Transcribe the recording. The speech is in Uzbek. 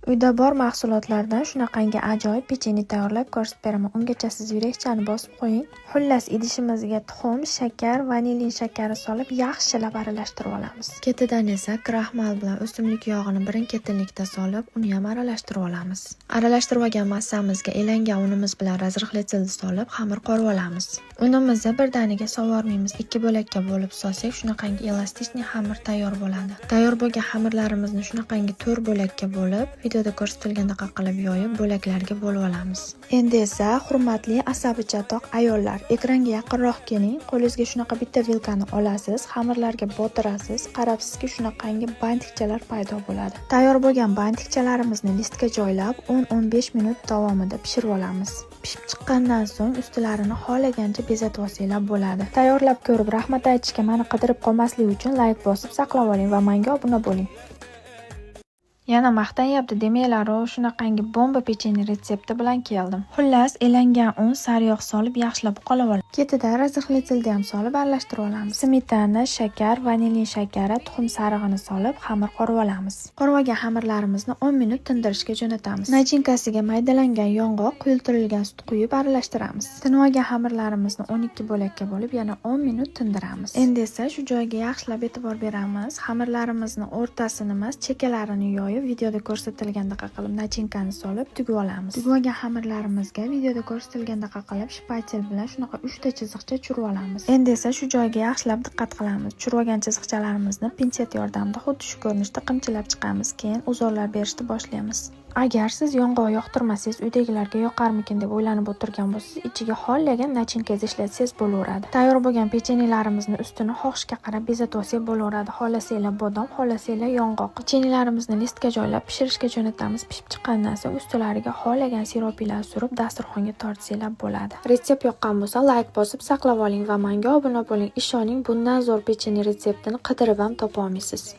Uyda bor mahsulotlardan shunaqangi ajoyib pechenye tayyorlab ko'rsatib beraman. Ungacha siz yurakchani bosib qo'ying. Xullas, idishimizga tuxum, shakar, vanilin shakari solib yaxshilab aralashtirib olamiz. Ketidan esa kraxmal bilan o'simlik yog'ini birin-ketinlikda solib, uni ham aralashtirib olamiz. Aralashtirib olgan massamizga elangan unimiz bilan разрыхлитель ni solib, xamir qorib olamiz. Unimizni birdaniga sovormaymiz, ikki bo'lakka bo'lib solsak, shunaqangi эластичный xamir tayyor bo'ladi. Tayyor bo'lgan xamirlarimizni shunaqangi to'rt bo'lakka bo'lib, videoda ko'rsatilgandaqa qilib yoyib, bo'laklarga bo'lib olamiz. Endi esa, hurmatli asabi chatoq ayollar, ekranga yaqinroq keling, qo'lingizga shunaqa bitta vilkani olasiz, xamirlarga botirasiz, qarabsizki, shunaqangi bantikchalar paydo bo'ladi. Tayyor bo'lgan bantikchalarimizni listga joylab, 10-15 minut davomida pishirib olamiz. Pishib chiqqandan so'ng ustilarini xohlagancha bezatib olsanglar bo'ladi. Tayyorlab ko'rib, rahmat aytishga mani qidirib qolmaslik uchun layk bosib saqlab oling va menga obuna bo'ling. Yana maqtanyapti demanglar-u, shunaqangi bomba pechenye retsepti bilan keldim. Xullas, elangan un, sariyog' solib yaxshilab uqalab olamiz. Ketida разрыхлитель ni ham solib aralashtirib olamiz. Smetana, shakar, vanilin shakari, tuxum sarig'ini solib xamir qorib olamiz. Qorib olgan xamirlarimizni 10 minut tindirishga jo'natamiz. Начинка siga maydalangan yong'oq, quyultirilgan sut quyib aralashtiramiz. Tinib olgan xamirlarimizni 12 bo'lakka bo'lib, yana 10 minut tindiramiz. Endi esa shu joyga yaxshilab e'tibor beramiz. Xamirlarimizni o'rtasini emas, chekkalarini yoyib, videoda ko'rsatilgandaqa qilib начинка ni solib tugib olamiz. Tugib olgan xamirlarimizga videoda ko'rsatilgandaqa qilib shpatel bilan shunaqa 3 ta chiziqcha tushirib olamiz. Endi esa shu joyga yaxshilab diqqat qilamiz. Tushirib olgan chiziqchalarimizni pinset yordamida xuddi shu ko'rinishda qimchilab chiqamiz. Keyin узор lar berishni boshlaymiz. Agar siz yong'oq yoqtirmasangiz, uydagilarga yoqarmikin deb o'ylanib o'tirgan bo'lsangiz, ichiga xohlagan начинка ngizni ishlatsangiz bo'laveradi. Tayyor bo'lgan pechenyelarimizni ustini xohishga qarab bezatib olsak bo'laveradi. Xohlasanglar bodom, xohlasanglar yong'oq. Pechenyelarimizni listga joylab pishirishga jo'natamiz. Pishib chiqqandan so'ng ustilariga xohlagan siropinglarni surib, dasturxonga tortsanglar bo'ladi. Retsept yoqqan bo'lsa, layk bosib saqlab oling va menga obuna bo'ling. Ishoning, bundan zo'r pechenye retseptini qidirib ham topa olmaysiz.